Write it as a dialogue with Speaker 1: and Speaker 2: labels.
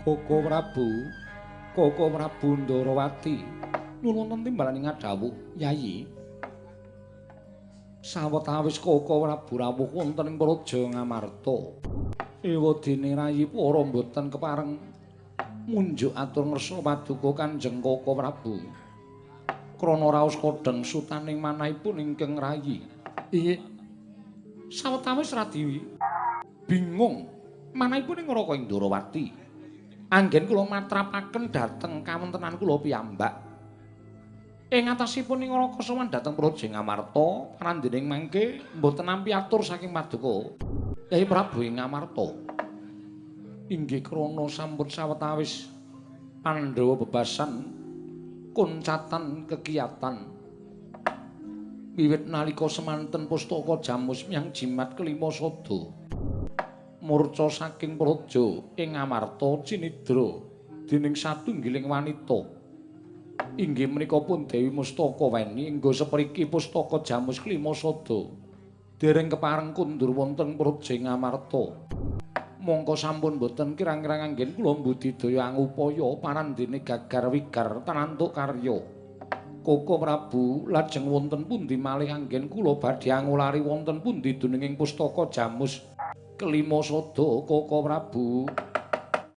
Speaker 1: Koko Prabu, Koko Prabu Ndarawati, nyuwun wonten timbalaning ngadhawuh, Yayi. Sawetawis Koko Prabu rawuh wonten ing Praja Ngamarta, ewadene rayi para mboten kepareng munjuk atur ngersa paduka Kanjeng Koko Prabu. Krana raos kodheng sutaning manahipun ingkang rayi. Iya. Sawetawis radi bingung manahipun ing Raka Ndarawati. Anggen kula matrapaken dhateng kawontenan kula piyambak. Ing atasipun ing Raka sowan dhateng Praja Ngamarta, parandening mangke mboten nampi atur saking paduka Kyai Prabu ing Ngamarta. Inggih krana sampun sawetawis Pandhawa bebasan kuncatan kekiyatan. Wiwit nalika semanten pustaka jamus miyang jimat kelima sada murca saking praja ing Ngamarta cinidra dening satunggiling wanita. Inggih menika pun Dewi Mustaka Weni enggo sepriki pustaka jamus kelima sada dereng kepareng kundur wonten praja Ngamarta. Mongko sampun boten kirang-kirang anggen kula mbudidaya angupaya parandene gagar wigar tanantuk karya. Koko Prabu lajeng wonten pundi malih anggen kula badhe angulari wonten pundi dununging pustaka jamus kelima sada Koko Prabu.